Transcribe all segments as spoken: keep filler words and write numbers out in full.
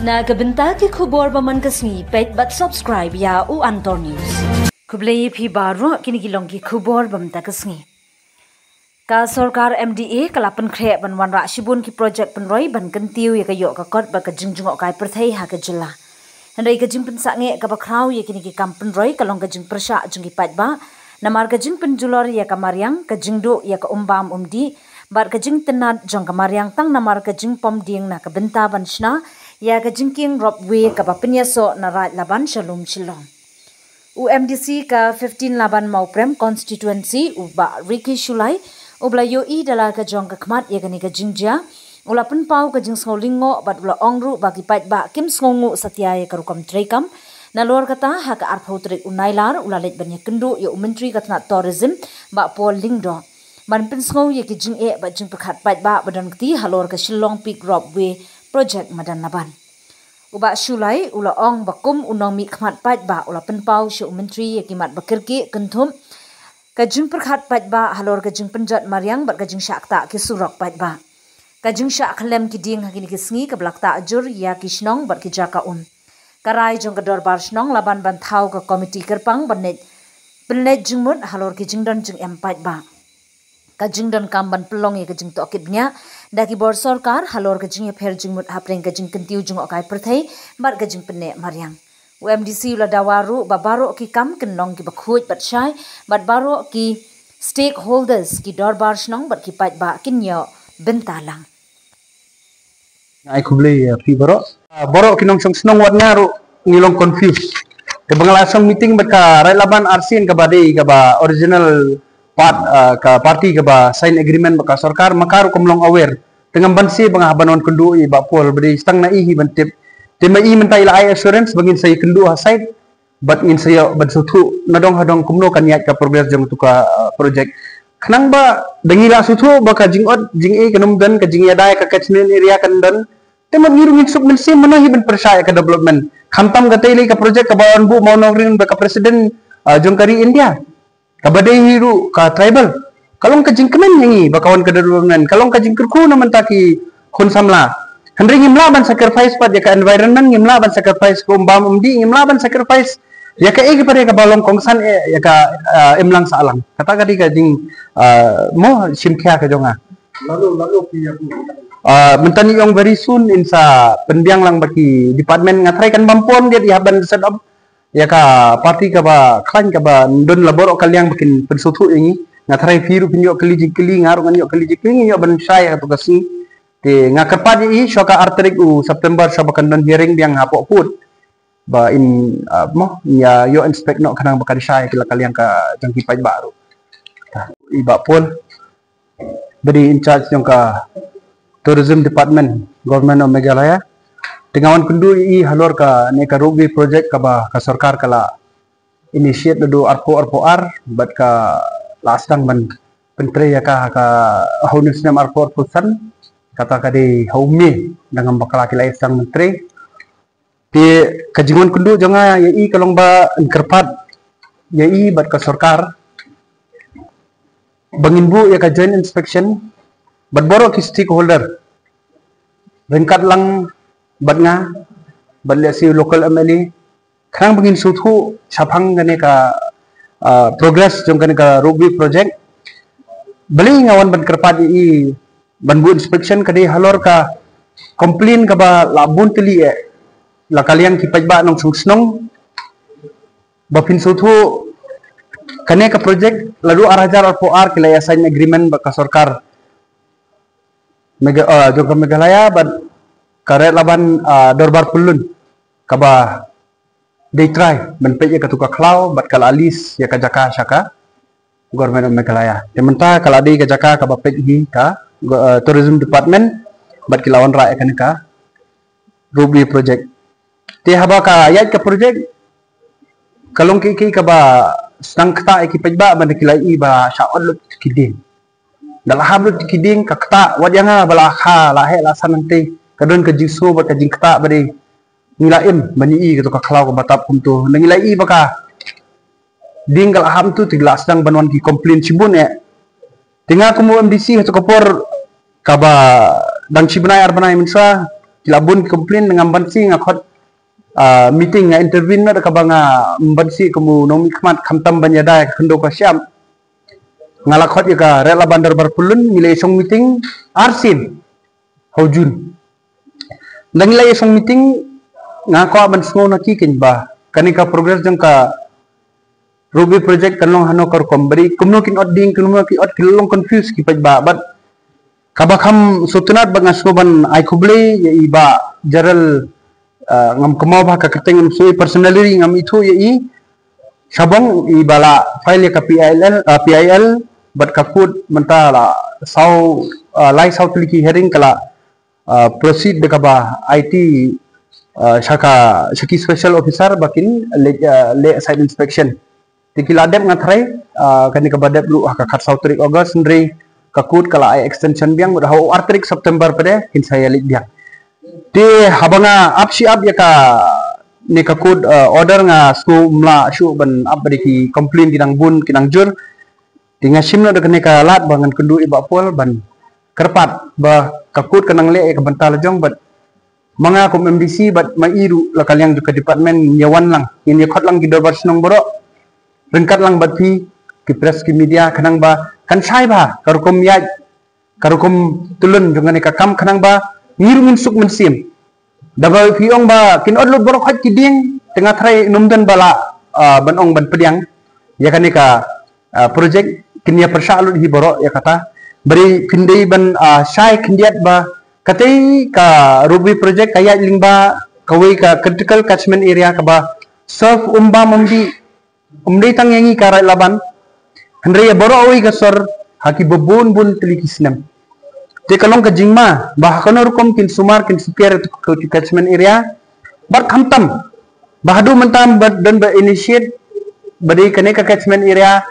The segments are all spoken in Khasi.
Na ka bynta ki khubor ba man ka sngi, peit bad subscribe ïa u Antor News. Khublei ïa phi baroh, kine ki long ki khubor ba man ka sngi. Ka sorkar M D A ka la pynkhreh ban wanrah shibun ki projek pynroi ban kyntiew ïa ka ïoh ka kot bad ka jingjngohkai pyrthei ha ka jylla. Hynrei ka jingpynsangeh kaba khraw ïa kine ki kam pynroi ka long ka jingpyrshah jong ki paidbah namar ka jingpynjulor ïa ka mariang, ka jingduh ïa ka umbam umdih bad ka jingtynnad jong ka mariang tang namar ka jingpom dieng na ka bynta ban shna ïa ka jingkieng ropeway kaba pynïasoh na Raid Laban sha lum Shillong. U M D C ka fifteen Laban Mawprem constituency, u Bah Ricky Shullai, u ba la ïohi da la ka jong ka khmat ïa kane ka jingjia, u la pynpaw ka jingsngew lyngngoh bad u la ong ruh ba ki paidbah kim sngewnguh satia ïa ka rukom treikam. Nalor kata, ha ka arphew tarik u Nailar u la leit ban ïakynduh ïa u Myntri ka tnat Tourism, Bah Paul Lyngdoh, ban pynsngew ïa ki jingeh bad jingpyrkhat paidbah ba don kti halor ka Shillong Peak Ropeway Project madan Laban. U Bah Shullai u la ong ba kum u nongmihkhmat paidbah u la pynpaw sha u Myntri ïa ki mat ba kyrkieh kynthup ka jingpyrkhat paidbah halor ka jingpynjot mariang bad ka jingshah ktah ki surok paidbah. Ka jingshah khyllem ki dieng ha kine ki sngi kaba la ktah jur ïa ki shnong bad ki jaka um. Ka rai jong ka Dorbar Shnong Laban ban thaw ka komiti kyrpang ban leit pynleit jingmut halor ki jingdon jingem paidbah. Ka jingdonkam ban pynlong ïa ka jingtohkit bniah da ki bor sorkar halor ka jingïapher jingmut hapdeng ka jingkyntiew jngohkai pyrthei bad ka jingpynneh mariang. U M D C u la dawa ruh ba baroh ki kam kin long kiba khuid bad shai bad baroh ki stakeholders, ki dorbar shnong bad ki paidbah kin ïoh bynta lang. Ai khublei ïa phi baroh. Ah, baroh ki nongshong shnong wat nga ruh ngi long confused. Te ba nga la shong meeting bad ka Raid Laban R C N kaba dei kaba original part, ah, ka party kaba sign agreement bad ka sorkar, ma ka ruh kam long aware. Te ngam banse ba nga hap ban wan kynduh ïa i Bah Paul ba dei tang na i hi ban tip. Te ma i mynta i la ai assurance ba ngin sa ïakynduh ha site bad ngin sa ïoh ban sngewthuh nadong hadong kumno kan ïaid ka progress jong tu ka, ah, project. Khnang ba da ngi la sngewthuh ba ka jingot jingeh kan ym don, ka jingïada ïa ka catchment area kan don. Te mut ngi ruh ngin suk mynsiem mano hi ban pyrshah ïa ka development. Khamtam ka tei lei ka project kaba wan buh Mawnongrim bad ka president, ah, jong ka ri India. Kaba dei hi ruh ka tribal. Ka long ka jingkmen ïa ngi ba ka wan ka development. Ka long ka jingkyrkhu na mynta ki khun samla. Hynrei ngim lah ban sacrifice pat ïa ka environment, ngim lah ban sacrifice ka umbam umdih, ngim lah ban sacrifice ïa kaei kaba dei kaba long kongsan, eh, ïa ka, ah, imlang sahlang. Kata ka dei ka jing, ah, mo shim khia ka jong nga. Ah, mynta ngi ong very soon in sa pynbiang lang bad ki department, nga tharai kan bam pon, ngi hap ban set up ïa ka party kaba khlaiñ kaba don la baroh ka liang ba kin pynsngewthuh ïa ngi. Nga tharai phi ruh phin ïoh kylli jingkylli, nga ruh ngan ïoh kylli jingkylli, ngin ïoh ban shai ïa katu ka sngi. Te nga kyrpad ïa i sha ka ar tarik u September sha ba kan don hearing biang hapoh court. Ba in, ah, mo, ïa ïoh inspect noh khnang ba kan shai ïa ki la ka liang ka jong ki paidbah ruh. I Bah Paul ba dei in charge jong ka Tourism Department, Government of Meghalaya. Te nga wan kynduh ïa i halor kane ka ropeway project kaba ka sorkar ka la initiate naduh arphew arphew ar bad ka la sdang ban pyntrei ïa ka ha ka, ha une u snem arphew arphew san. Kata ka dei ha u May da ngam bakla ki la ïa sdang ban trei. Te ka jingwan kynduh jong nga ïa i ka long ba yn kyrpad ïa i bad ka sorkar ba ngin buh ïa ka joint inspection bad baroh ki stakeholder ryngkat lang bad nga bad lehse u local M L A khnang ba ngin sngewthuh shaphang kane ka, ah, progress jong kane ka ropeway project. Balei nga wan ban kyrpad ïa i ban buh inspection ka dei halor ka complain kaba la bun tylli eh la ka liang ki paidbah nongshong shnong ba phin sngewthuh kane ka project la dei ar hajar arphew ar ki la ïa sign agreement bad ka sorkar Megha-, ah, jong ka Meghalaya bad ka Raid Laban, ah, Dorbar Pyllun kaba dei trai ban peit ïa katu ka khlaw bad ka la lease ïa ka jaka sha ka Government of Meghalaya. Te mynta ka la dei ka jaka kaba peit hi ka, eh, Tourism Department bad ki la wanrah ïa kane ka ropeway project. Te haba ka ïaid ka project ka long ki, ki kaba sdang ktah ïa ki paidbah ban da ki la i ba shah ot lut ki dieng. Da la hap lut ki dieng ka ktah, wat ïa nga ba la kha la heh la san hangtei ka don ka jingsngew bad ka jingktah ba dei ngi la im ban ïohi katu ka khlaw kaba tap kumtu. Ngi la i ba ka dieng ka la hap tu te la sdang ban wan ki complain shibun eh. Te nga kum u M D C ha tu ka por kaba dang shi bnai ar bnai mynshwa Ki la bun complain, ngam bansi nga khot, ah, meeting, nga intervene noh da kaba ngam bansi kum u nongmihkhmat, khamtam ban ïada ïa ka khyndew ka shyiap. Nga la khot ïa ka Red Laban Dorbar Pyllun, ngi la ïa shong meeting arsien ha u June. Ynda ngi la ïa shong meeting, nga kwah ban sngew na ki kynba kane ka progress jong ka Ruby project kan long hano ka rukom, ba dei kumno kin ot ding, kumno kin ot, ki long confuse ki paidbah. Bad kaba kham sngewtynnat bad nga sngew ban ai khublei ïa i Bah Jarrell, ah, ngam kynmaw ba ha ka kyrteng, ngam sngew personally, ngam ithuh ïa i. Shabong i ba la file ïa ka P I L, ah, P I L, bad ka court mynta la saw, ah, lai saw tylli ki hearing ka la, ah, proceed da kaba aiti, ah, sha ka, sha ki special officer ba kin leh, ah, leh site inspection. Te ki la dep, nga tharai, ah, kane kaba dep ruh ha ka khatsaw tarik August, hynrei ka court ka la ai extension biang, bad ha u ar tarik September pat de kin sa ïa leit biang. Te haba nga ap shi ap ïa kane ka court, ah, order, nga sngew ym lah shuh ban ap, ba dei ki complain ki dang bun, ki dang jur. Te nga shim noh da kane ka lad ba ngan kynduh ïa i Bah Paul ban kyrpad ba ka court kan nang leh ïa ka bynta la jong, bad ma nga kum M D C bad ma i ruh la ka liang jong ka department ngin ïa wan lang, ngin ïa khot lang ki dorbar shnong baroh ryngkat lang bad phi ki press, ki media, khnang ba kan shai bha ka rukom ïaid, ka rukom tyllun jong kane ka kam, khnang ba ngi ruh ngin suk mynsiem. Da ba phi ong ba kin ot lut baroh khoit ki dieng, te nga tharai ym don ba lah, ah, ban ong ban pdiang ïa kane ka, ah, project, kin ïa pyrshah lut hi baroh ïa kata. Ba dei phin dei ban, ah, shai khyndiat ba katei ka Ruby project ka ïaid lyngba kawei ka critical catchment area kaba serve um bam um dih, um dei tang ïa ngi ka Raid Laban, hynrei ïa baroh kawei ka sor ha kiba bun bun tylli ki snem. Te ka long ka jingma ba ha kano rukom kin sumar, kin secure ïa ka catchment area. Bad khamtam ba haduh mynta ba don ba initiate, ba dei kane ka catchment area,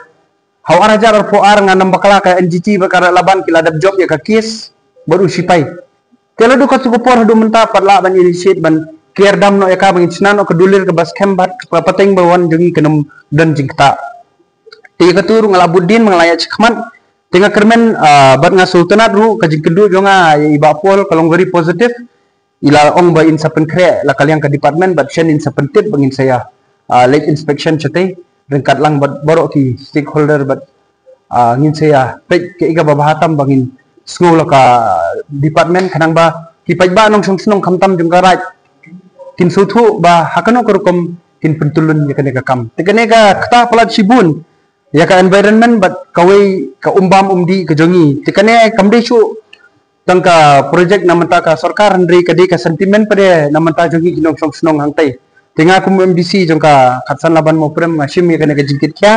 ha u ar hajar arphew ar, nga nam bakla, ka N G T bad ka Raid Laban ki la dep jop ïa ka case bad u shipai. Te la duh katto ka por haduh mynta pat lah ban initiate ban clear dam noh ïa ka, ban shna noh ka dulir kaba skhem bad ka pateng ba wan jong ngi kan ym don jingktah. Te ïa katu ruh nga la bud dien, nga la ïaid shakhmat. Te nga kyrmen, ah, bad nga sngewtynnat ruh, ka jingkynduh jong nga ïa i Bah Paul ka long very positive. I la ong ba in sa pynkhreh la ka liang ka department, bad shen in sa pyntip ba ngin sa ïa, ah, leit inspection shatei ryngkat lang bad baroh ki stakeholder, bad, ah, ngin sa ïa peit kaei kaba bha tam ba ngin sngew la ka department, khnang ba ki paidbah nongshong shnong khamtam jong ka Raid kin sngewthuh ba ha kano ka rukom kin pyntyllun ïa kane ka kam. Te kane ka ktah palat shibun ïa ka environment bad kawei ka um bam um dih ka jong ngi. Te kane kam dei shuh tang ka project na bynta ka sorkar, hynrei ka dei ka sentiment pat de na bynta jong ngi ki nongshong shnong hangtei. Te nga kum M D C jong ka Khatsan Laban Mawprem nga shim ïa kane ka jingkitkhia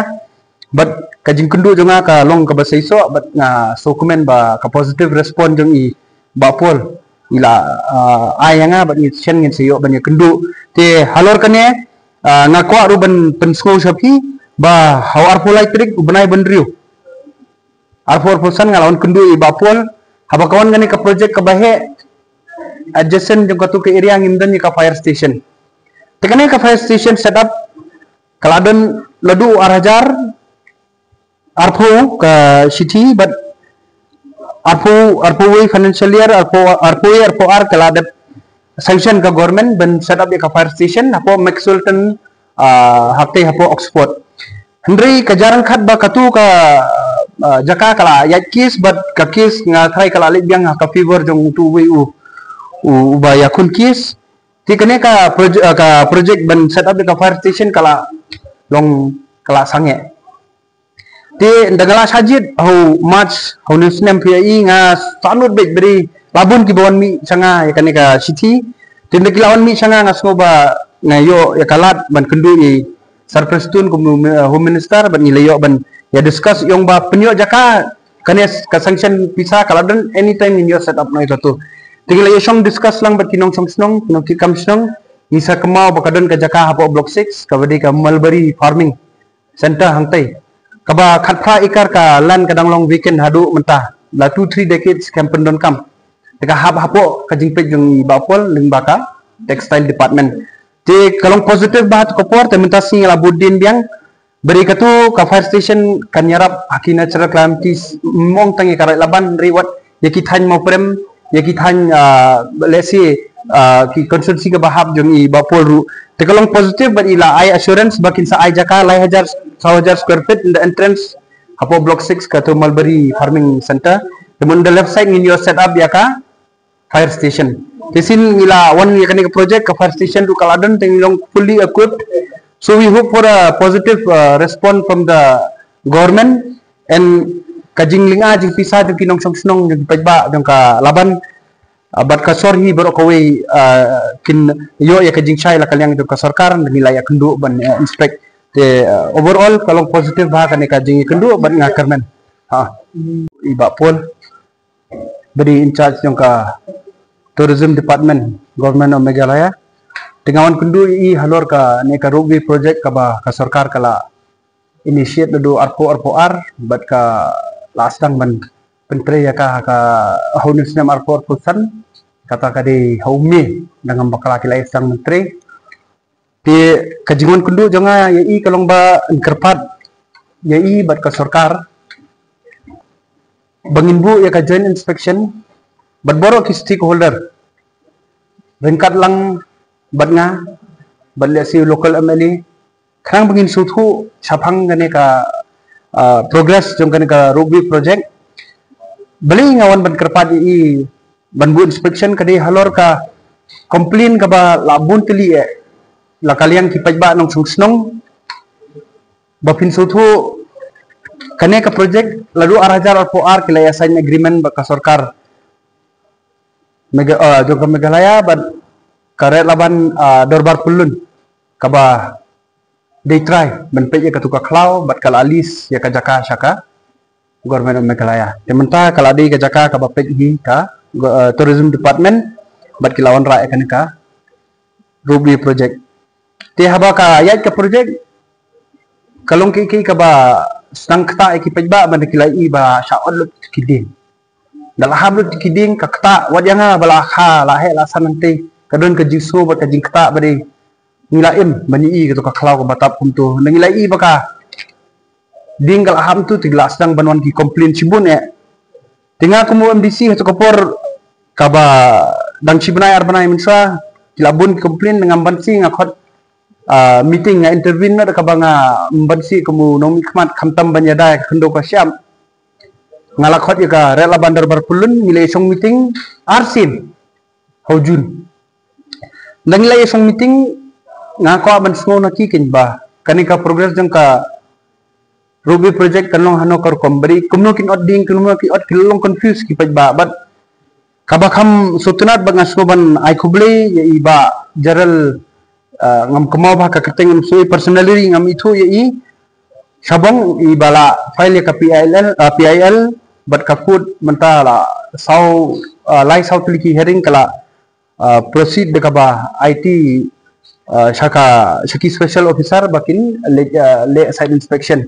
bad ka jingkynduh jong nga ka long kaba seisoh, bad nga sngewkmen ba ka positive response jong i Bah Paul i la, ah, ai ïa nga, bad ngi shen ngin sa ïoh ban ïa kynduh. Te halor kane, ah, nga kwah ruh ban pynsngew sha phi ba ha u arphew lai tarik u bnai ba hynriew, arphew arphew san, nga la wan kynduh ïa i Bah Paul haba ka wan kane ka project kaba heh adjacent jong katu ka area ngim don ïa ka fire station. Te kane ka fire station set up ka la don naduh ar hajar arphew ka shithi, bad arphew, arphew wei financial year, arphew, arphew wei, arphew ar ka la dep sanction ka government ban set up ïa ka fire station hapoh Maxwellton, ah, hangtei hapoh Oxford. Hynrei ka jingryngkat ba katu ka, ah, jaka ka la ïaid case, bad ka case nga tharai ka la leit biang ha ka favor jong utu uwei u, u, uba ïakhun case. Te kane ka proj-, ah, ka project ban set up ïa ka fire station ka la long, ka la sangeh. Te ynda nga la shah jied ha u March ha une u snem phi ïa i, nga sangnud beit, ba dei la bun kiba wan mih sha nga ïa kane ka shithi. Te ynda ki la wan mih sha nga, nga sngew ba nga ïoh ïa ka lad ban kynduh ïa i Sir Prestone kum u, uh, Home Minister, bad ngi la ïoh ban ïa discuss ïa ong ba pynïoh jaka, kane ka sanction pisa ka la don, anytime ngin ïoh set up noh ïa katu. Te ngi la ïa shong discuss lang bad ki nongshong shnong, ki nongtrei kam shnong, ngi sa kynmaw ba ka don ka jaka hapoh Block six kaba dei ka mulberry farming center hangtei, kaba khatphra acre ka land ka dang long vacant haduh mynta la two three decades, kam pyndonkam. Te ka hap hapoh ka jingpeit jong i Bah Paul lyngba ka textile department. Te ka long positive bha ha katu ka por, te mynta sngi nga la bud dien biang. Ba dei katu ka fire station kan ïarap ha ki natural calamities, ym ong tang ïa ka Raid Laban, hynrei wat ïa ki thaiñ Mawprem, ïa ki thaiñ, ah, lehse ah, ki constituency kaba hap jong i Bah Paul ruh. Te ka long positive bad i la ai assurance ba kin sa ai jaka lai hajar, saw hajar square feet in the entrance hapoh Block six ka tu Mulberry Farming Center. Te myn the left side ngin ïoh set up ïa ka fire station. Te shisien ngi la wan ïa kane ka project, ka fire station ruh ka la don, te ngi long fully equipped. So we hope for a positive, uh, response from the government and ka jinglynga jingpisa jong ki nongshong shnong jong ki paidbah jong ka Laban, uh, bad ka sor hi baroh kawei, uh, kin ïoh ïa ka jingshai la ka liang jong ka sorkar, ngi la ïakynduh ban, uh, inspect. Te, uh, overall ka long positive bha kane ka jingïakynduh bad nga kyrmen. Ha. I Bah Paul, bad i in charge jong ka Tourism Department, Government of Meghalaya. Te nga wan kynduh ïa i halor kane ka ropeway project kaba ka sorkar ka la initiate naduh arphew arphew ar bad ka la sdang ban pyntrei ïa ka ha ka, ha une u snem arphew arphew san, kata ka dei ha u May, da ngam bakla ki la ïa sdang ban trei. Te ka jingwan kynduh jong nga ïa i ka long ba yn kyrpad ïa i bad ka sorkar ba ngin buh ïa ka joint inspection bad baroh ki stakeholder, ryngkat lang bad nga, bad lehse u local M L A, khnang ba ngin sngewthuh shaphang kane ka, ah, progress jong kane ka ropeway project. Balei nga wan ban kyrpad ïa i ban buh inspection ka dei halor ka complain kaba la bun tylli eh la ka liang ki paidbah nongshong shnong. Ba phin sngewthuh, kane ka project naduh ar hajar arphew ar ki la ïa sign agreement bad ka sorkar Megha-, ah, jong ka Meghalaya bad ka Red Laban, ah, Dorbar Pyllun, kaba dei trai ban peit ïa katu ka khlaw bad ka la lease ïa ka jaka sha ka Government of Meghalaya. Te mynta ka la dei ka jaka kaba peit hi ka, ah, Tourism Department bad ki la wanrah ïa kane ka ropeway project. Te haba ka ïaid ka project, ka long kiei kiei kaba sdang ktah ïa ki paidbah ban da ki la ïohi ba shah ot lut ki dieng. Da la hap lut ki dieng ka ktah, wat ïa nga ba la kha la heh la san hangtei, ka don ka jingsngew bad ka jingktah ba dei ngi la im ban ïohi katu ka khlaw kaba tap kumtu. Da ngi la ïohi ba ka dieng ka la hap tu, te ki la sdang ban wan ki complain shibun eh. Te nga kum u M D C ha tu ka por kaba dang shi bnai ar bnai mynshwa, ki la bun ki complain, ngam bansi, nga khot, ah, meeting, nga intervene noh da kaba ngam bansi kum u nongmihkhmat, khamtam ban ïada ïa ka khyndew ka shyiap. Nga la khot ïa ka Red Laban Dorbar Pyllun, ngi la ïa shong meeting arsien ha u June. Da ngi la ïa shong meeting, nga kwah ban sngew na ki kynja ba kane ka progress jong ka ropeway project kan long hano ka rukom, ba dei kumno kin ot dieng, kumno kin ot, ki long confuse ki paidbah. Bad kaba kham sngewtynnat bad nga sngew ban ai khublei ïa i Bah General, ah, ngam kynmaw ba ka kyrteng, ngam sngew personally ngam ithuh ïa i. Shabong i ba la file ïa ka P I L, ah, P I L bad ka kut mynta la saw, ah, lai saw tylli ki hearing ka la, ah, proceed da kaba aiti, ah, sha ka, sha ki special officer ba kin leh, ah, leh site inspection.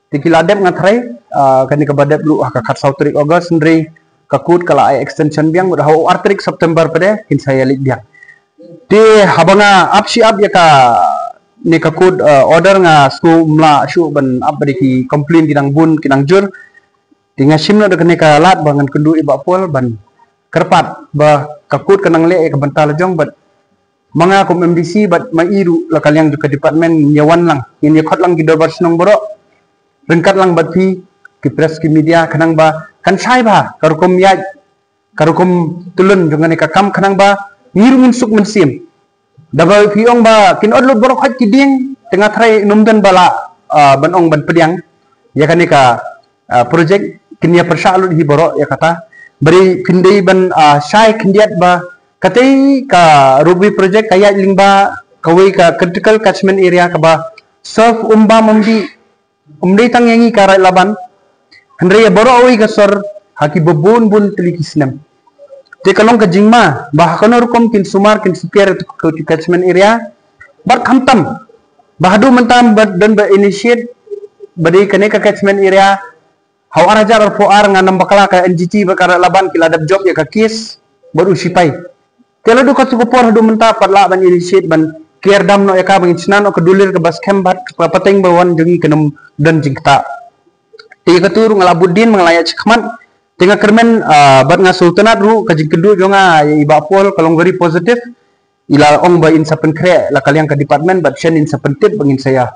Te ki la dep, nga tharai, ah, kane kaba dep ruh ha ka khatsaw tarik August, hynrei ka kut ka la ai extension biang, bad ha u ar tarik September pat de kin sa ïa leit biang. Te haba nga ap shi ap ïa kane ka kut, ah, order, nga sngew ym lah shuh ban ap ba dei ki complain ki dang bun, ki dang jur. Te nga shim noh da kane ka lad ba ngan kynduh ïa i Bah Paul ban kyrpad ba ka kut kan nang leh ïa ka bynta la jong, bad ma nga kum M D C bad ma i ruh la ka liang jong ka department ngin ïa wan lang, ngin ïa khot lang ki dorbar shnong baroh ryngkat lang bad phi ki press ki media, khnang ba kan shai bha ka rukom ïaid, ka rukom tylli jong kane ka kam, khnang ba ngi ruh ngin suk mynsiem. Da ba phi ong ba kin ot lut baroh khoit ki dieng, te nga tharai ym don ba lah, ah, ban ong ban pdiang ïa kane ka, ah, project, kin ïa pyrshah lut hi baroh ïa kata. Ba dei phin dei ban, ah, shai khyndiat ba katei ka ropeway project ka ïaid lyngba kawei ka critical catchment area kaba serve ym bam ym dih, ym dei tang ïa ngi ka Red Laban, hynrei ïa baroh kawei ka sor ha kiba bun bun tylli ki snem. Te ka long ka jingma ba ha kano rukom kin sumar, kin sukher ïa ka catchment area. Bad khamtam ba haduh mynta ba don ba initiate, ba dei kane ka catchment area, ha u ar hajar arphew ar, nga nam bakla, ka N G T bad ka Red Laban ki la dep jop ïa ka case bad u sipai. Te la duh katu ka por haduh mynta pat lah ban initiate ban clear dam noh ïa ka, ba ngin shna noh ka dulir kaba skhem bad ka pateng ba wan jong ngi kan ym don jingktah. Te ïa katu ruh nga la bud dien, nga la ïaid shakhmat, Te nga kyrmen, ah, bad nga sngewtynnat ruh ka jingkynduh jong nga ïa i Bah Paul ka long very positive. I la ong ba in sa pynkhreh la ka liang ka department bad shen in sa pyntip ba ngin sa ïa,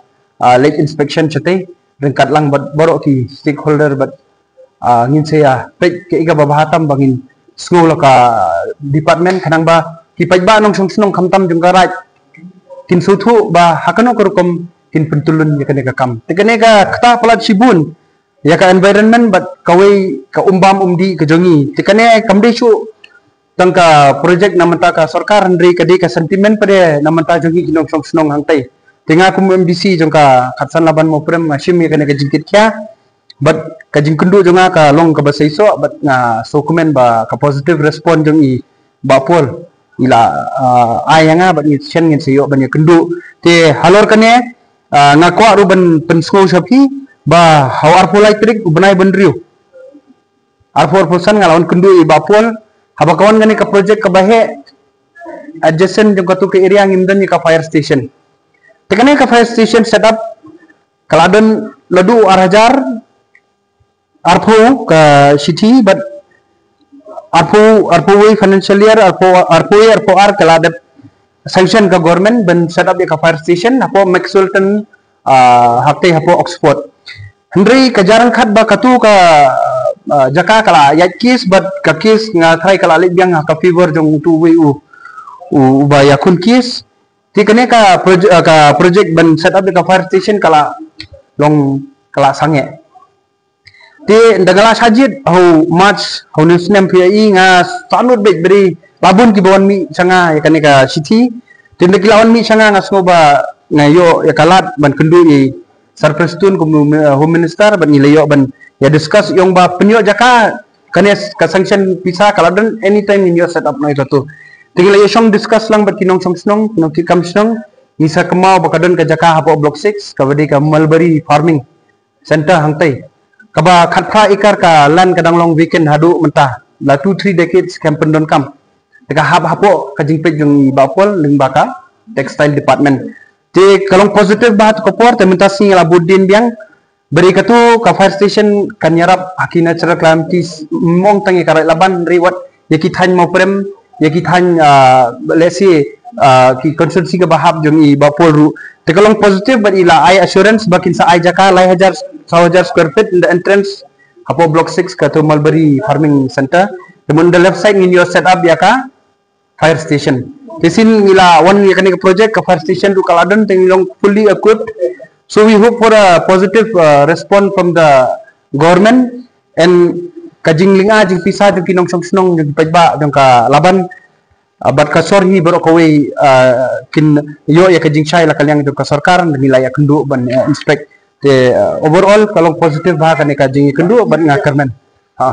ah, leit inspection shatei ryngkat lang bad baroh ki stakeholder bad, ah, ngin sa ïa peit kaei kaba bha tam ba ngin sngew la ka department khnang ba ki paidbah nongshong shnong khamtam jong ka raid kin sngewthuh ba ha kano ka rukom kin pyntylun ïa kane ka kam. Te kane ka kata palat shibun ïa ka environment bad kawei ka um bam um dih ka jong ngi. Te kane kam dei shuh tang ka project na mynta ka sorkar, hynrei ka dei ka sentiment pat de na mynta jong ngi ki nongshong shnong hangtei. Te nga kum MDC jong ka Khatsan Laban Mawprem nga shim ïa kane ka jingkitkhia bad ka jingkynduh jong nga ka long kaba seisoh bad nga sngewkmen ba ka positive response jong i Bah Paul i la, ah, ai ïa nga bad ngi shen ngin sa ïoh ban ïakynduh. Te halor kane, ah, nga kwah ruh ban pynsngew sha phi ba ha u arphew lai tarik u bnai ba hynriew, arphew arphew san nga la wan kynduh i Bah Paul haba ka wan kane ka project kaba heh adjacent jong katu ka area ngim don ïa ka fire station. Te kane ka fire station set up ka la don naduh ar hajar arphew ka shithi bad arphew, arphew wei financial year, arphew, arphew wei arphew ar ka la dep sanction ka government ban set up ïa ka fire station hapoh Maxwellton, ah, hangtei hapoh Oxford. Hynrei ka jingkhat ba katu ka, ah, jaka ka la ïaid case bad ka case nga tharai ka la leit biang ha ka favour jong utu uwei u, u, uba ïakhun case. Te kane ka proj-, ah, ka project ban set up ïa ka fire station ka la long ka la sangeh. Te ynda nga la shah jied ha u March ha une u snem phi ïohi nga sangeh beit ba dei la bun kiba wan mih sha nga ïa kane ka shithi. Te ynda ki la wan mih sha nga nga sngew ba nga ïoh ïa ka lad ban kynduh i Sir Prestone kum u mi-, Home Minister bad ngi la ïoh ban ïa discuss ïa ong ba pynïoh jaka kane ka sanction pisa ka la don anytime ngin ïoh set up noh ïa katu. Te ngi la ïa shong discuss lang bad ki nongshong shnong, ki nongtrei kam shnong, ngi sa kynmaw ba ka don ka jaka hapoh Block six kaba dei ka mulberry farming center hangtei. Kaba khatphra acre ka land ka dang long vacant haduh mynta. La two three decades kam pyndonkam. Te ka hap hapoh ka jingpeit jong i Bah Paul lyngba ka textile department. Te ka long positive bha ha tu ka por te mynta sngi la bud dien biang. Ba dei katu ka fire station kan ïarap ha ki natural calamities, ym ong tang ïa ka Raid Laban hynrei wat ïa ki thaiñ Mawprem, ïa ki thaiñ, ah, let's say, ah, ki constituency kaba hap jong i Bah Paul ruh. Te ka long positive bad i la ai assurance ba kin sa ai jaka lai hajar, saw hajar square feet in the entrance hapoh Block six katu Mulberry Farming Center. Te mut in the left side ngin ïoh set up ïa ka fire station. Te shisien ngi la wan ïa kane ka project ka fire station ruh ka la don te ngi long fully equipped. So we hope for a positive, uh, response from the government and ka jinglynga jingpisa jong ki nongshong shnong jong ki paidbah jong ka Laban, uh, bad ka sor hi baroh kawei, uh, kin ïoh ïa ka jingshai la ka liang jong ka sorkar ngi la ïakynduh ban, uh, inspect. Te, uh, overall ka long positive bha kane ka jingïakynduh bad nga kyrmen. Ha.